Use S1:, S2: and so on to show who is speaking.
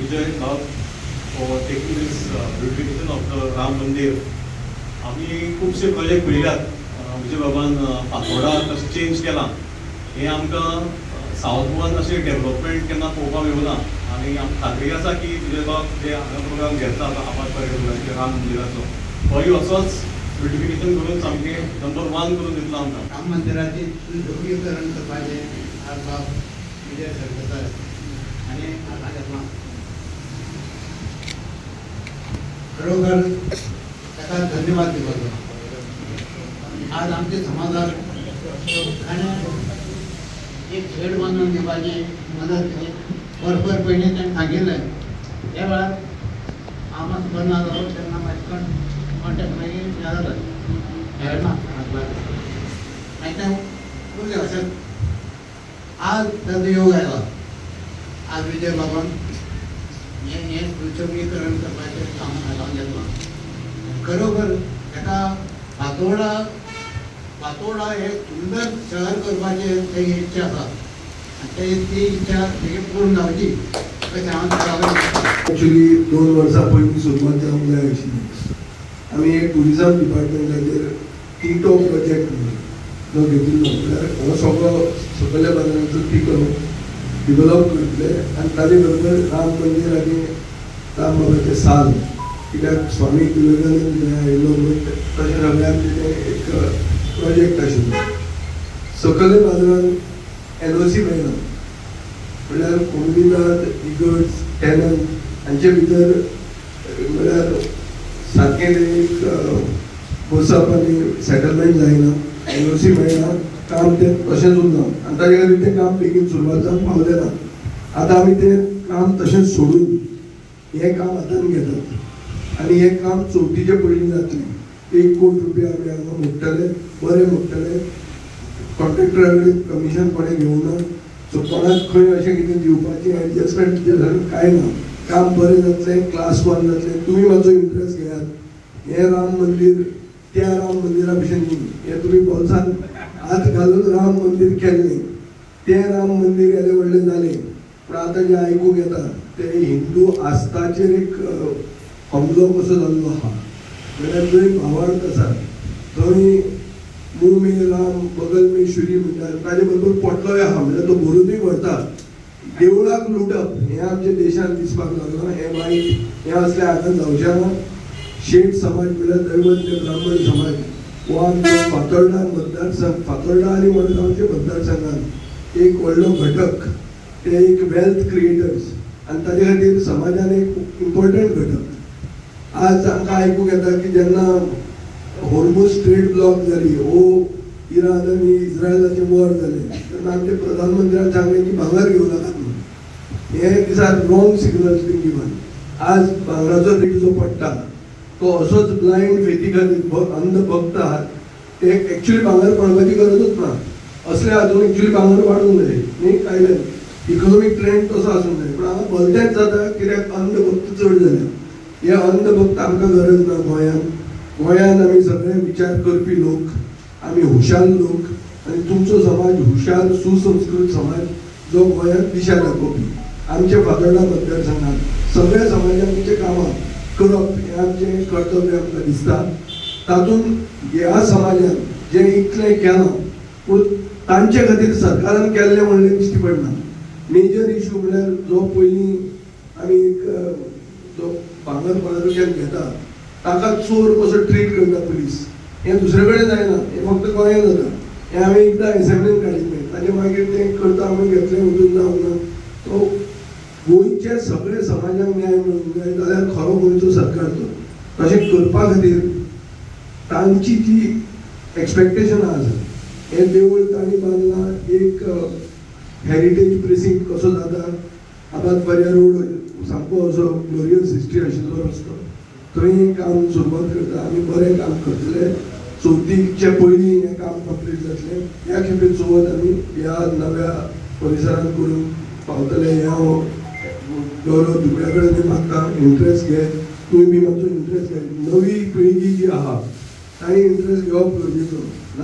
S1: Vijay Bab for taking this beautification of the Ram Mandir. आमी खुबशे project पळयल्यात. Vijay बाबान फातोर्डा कशें चेंज केलां हें आमकां सावथ गोवान अशें डेवलपमेंट केन्ना पळोवपाक मेळूना आनी आमकां खात्री आसा की विजय बाब जे हांगा प्रोग्राम घेतला आतां आबाद पर्येकार राम मंदिराचो, तोय असोच ब्युटिफिकेशन करून सामकें नंबर वन करून दितलो आमकां.
S2: राम मंदिराचे सुशोभीकरण करपाचें आज बाब विजय सरदेसाय आनी हाता घेतलां. खरोखर ताका धन्यवाद दिवपाचो. आज आमच्या समाजाक ताणें एक शेड बांदून दिवपाची मदत केली. वर्सभर पयलीं ताणें सांगिल्लें. त्या वेळार हांव मातसो बरो ना जालो तेन्ना मातशें कॉन्टेक्ट मागीर हें जालें, मेळना मागीर तें उरलें अशेंच. आज ताजो योग आयला. आज विजय बाबान हें हें सुशोभीकरण करपाचें काम हातांत घेतलां. खरोखर ताका फातोर्डा फातोर्डा हे सुंदर शहर करपाचें तेजी इच्छा आसा आनी ते ती इच्छा तेगी पूर्ण जावची अशें हांव ताका.
S3: एक्चुली 2 वर्सां पयलीं सुरवात जावंक जाय आशिल्ली. आमी एक टुरिजम डिपार्टमेंटाचेर टिटो प्रोजेक्ट म्हणून जो घेतिल्लो, म्हळ्यार हो सगळो सकयल्या बाजाराचो टिटो डिवेलप करतले आनी ताजे बरोबर राम मंदीर आनी राम बाबाचें साल, कित्याक स्वामी विवेकानंद थंय आयिल्लो म्हणून तशें सगळें आमचें तें एक प्रोजेक्ट आशिल्लो. सकयल्या बाजारान एनओसी मेळना, म्हणल्यार कोमुनिदाद, इगर्ज, टेनंट हांचे भितर म्हळ्यार सारकें तें एक बसप आनी सेटलमेंट जायना, एनओसी मेळना, काम तें तशेंच उरना आनी ताजे खातीर तें काम बेगीन सुरवात जावंक पावलें ना. आतां आमी तें काम तशेंच सोडून हें काम हातान घेतात आनी हें काम चवथीचे पयलीं जातलें. 1 कोटी रुपया आमी हांगा मोडटले, बरें मोडटले. कॉन्ट्रॅक्टरा कडेन कमिशन कोणें घेवना, सो कोणाक खंय अशें कितें दिवपाचें एडजस्टमेंट कितें जालें कांय ना. काम बरें जातलें, क्लास वन जातलें. तुमी मातसो इंट्रस्ट घेयात. हें राम मंदीर त्या राम मंदिरा भशेन न्ही. हें तुमी बोल्सान हात घालून राम मंदीर केल्लें. तें राम मंदीर येदें व्हडलें जालें, पूण आतां जें आयकूंक येता तें हिंदू आस्थाचेर एक हमलो कसो जाल्लो आहा. म्हणल्यार जंय भावार्थ आसा थंय मुंह में राम बगल में छुरी म्हणटा, ताजे बरोबर पोटलोय आहा, म्हणल्यार तो भरुनूय व्हरता. देवळाक लुटप हें आमच्या देशांत दिसपाक लागलां. हें वायट, हें असलें आतां जावचें ना. शेठ समाज म्हणल्यार दैवज्ञ ब्राह्मण समाज हो आमचो फातोर्डा मतदारसंघ, फातोर्डा आनी मडगांवचे मतदारसंघात एक व्हडलो घटक. ते एक वेल्थ क्रिएटर्स आनी ताजे खातीर समाजान एक इम्पॉर्टंट घटक. आज आमकां आयकूंक येता की जेन्ना होर्मुज स्ट्रेट ब्लॉक जाली वो इराण आनी इस्रायलाचें वॉर जालें, तेन्ना आमचे प्रधानमंत्र्यान सांगलें की भांगर घेवं नाकात म्हणून. हे these are wrong signals been given. आज भांगराचो रेट जो पडटा तो असोच ब्लायंड फेती खातीर. अंधभक्त आहात ते एक्च्युली भांगर पडपाची गरजूच ना. असले हातून एक्च्युली भांगर वाडूंक जाय न्ही, कायल्यान इकॉनॉमीक ट्रेंड तसो आसूंक जाय, पूण हांगा भलतेंच जाता कित्याक अंधभक्त चड जाल्या. हे अंधभक्त आमकां गरज ना गोंयांत. गोंयांत आमी सगळे विचार करपी लोक, आमी हुशार लोक आनी तुमचो समाज हुशार सुसंस्कृत समाज जो गोंयांत दिशा दाखोवपी. आमच्या फातोर्डा मतदारसंघात सगळ्या समाजांचे कामां करप हें आमचें कर्तव्य आमकां दिसता. तातूंत ह्या समाजान जें इतलें केलां, पूण तांचे खातीर सरकारान केल्लें म्हणलें दिश्टी पडना. मेजर इशू म्हणल्यार जो पयलीं आमी एक जो भांगर कोणा कडच्यान घेता ताका चोर कसो ट्रीट करता पुलीस, हें दुसरे कडेन जायना, हें फक्त गोंयांत जाता. हें हांवें एकदां एसेंब्लीन काडिल्लें. ताजे मागीर तें करता आमी घेतलें, वचून जावंक ना. तो गोंयच्या सगळ्या समाजाक न्याय मेळूंक जाय जाल्यार खरो गोंयचो सरकार तो. तशें करपा खातीर तांची जी एक्सपेक्टेशनां आसा, हें देवूळ तांणी बांदलां, एक हेरिटेज प्रिसिंक्ट कसो जाता. आबाद पर्या रोड सामको असो ग्लोरियस हिस्ट्री आशिल्लो रस्तो, थंय काम सुरवात करता आमी. बरें काम करतले. चवथीचे पयलीं हें काम कंप्लीट जातलें. ह्या खेपे चवथ आमी ह्या नव्या परिसरांत करूंक पावतले हें हांव गौरव दुबळ्या कडेन मागता. इंट्रस्ट घे, तुमी बी मातसो इंट्रस्ट घे. नवी पिळगी जी आहा तांणी इंट्रस्ट घेवप गरजेचो.